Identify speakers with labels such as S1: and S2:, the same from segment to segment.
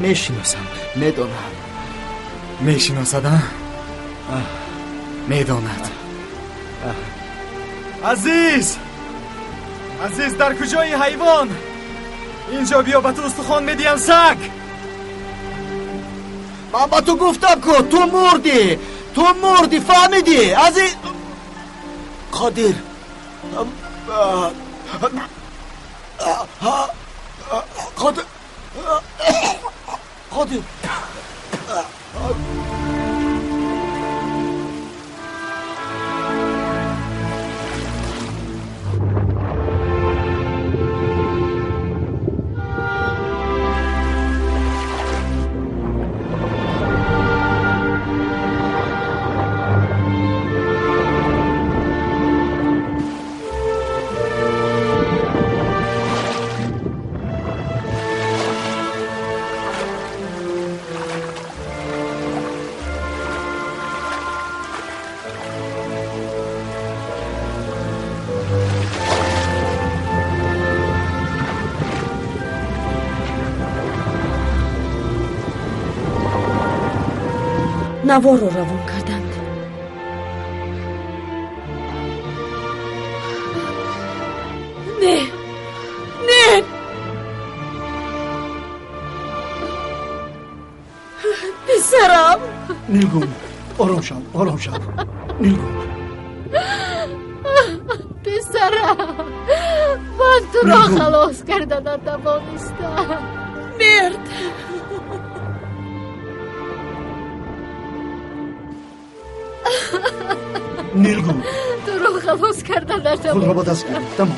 S1: Мешиносам, медонам.
S2: Мешиносад, а? Медонад. Азиз! Азиз, дар куҷои ҳайвон? Инҷо биё, ба ту устухон медиҳам, саг!
S1: Ман ба ту гуфтам ку, ту мурдӣ! Ту мурдӣ, фаҳмидӣ? Азиз! Қодир! Қодир! Қодир!
S3: Наворро равон карданд. Не, не, писарам.
S4: Нилгун, ором шав, ором шав, Нилгун.
S5: Писарам, ман туро халос карда натавонистам.
S3: Мерд.
S4: Нилгун,
S5: туро халос карда натавонистам.
S4: Худро ба даст гир, тамом.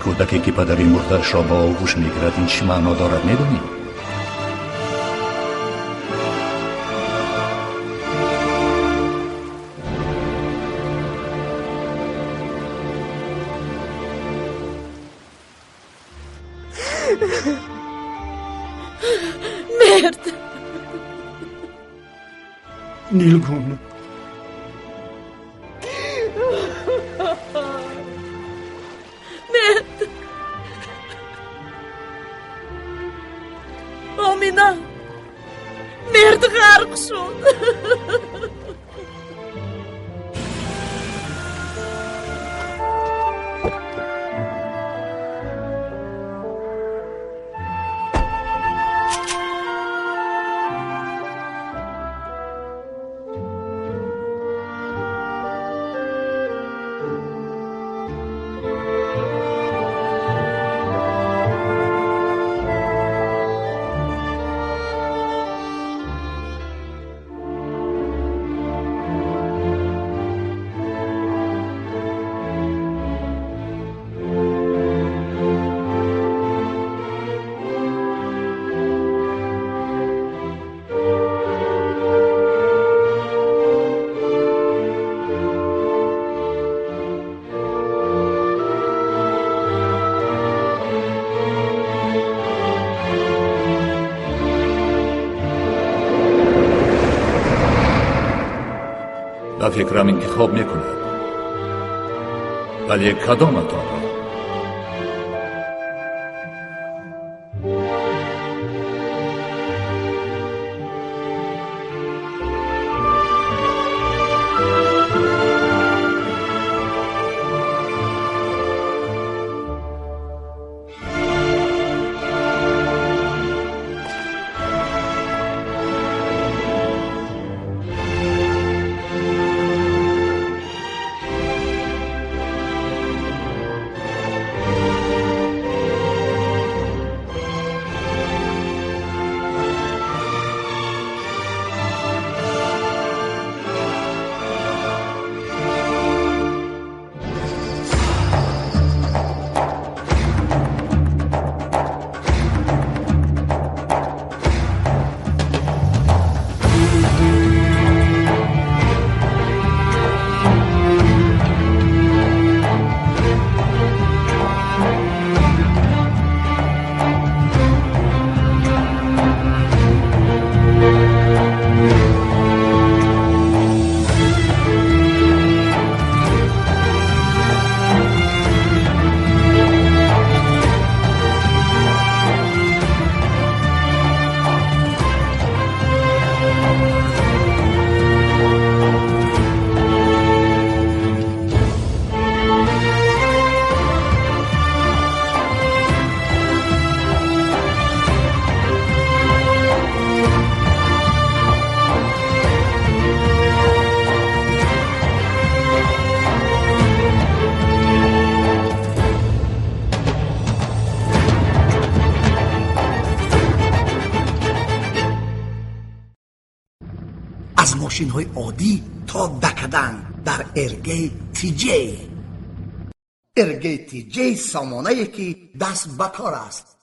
S6: Кӯдаке ки падари мурдаашро ба оғӯш мегирад, ин чӣ маъно дорад, медонӣ?
S3: Мерд.
S4: Нилгун.
S3: Мерд. Омина. Мерд ғарқ шуд.
S6: Ба фикрам интихоб мекунад. Вале кадоматонро?
S4: Аз мошинҳои оддӣ то дакаданг дар РГ ТЖ. РГ ТЖ сомонае ки даст ба кор аст.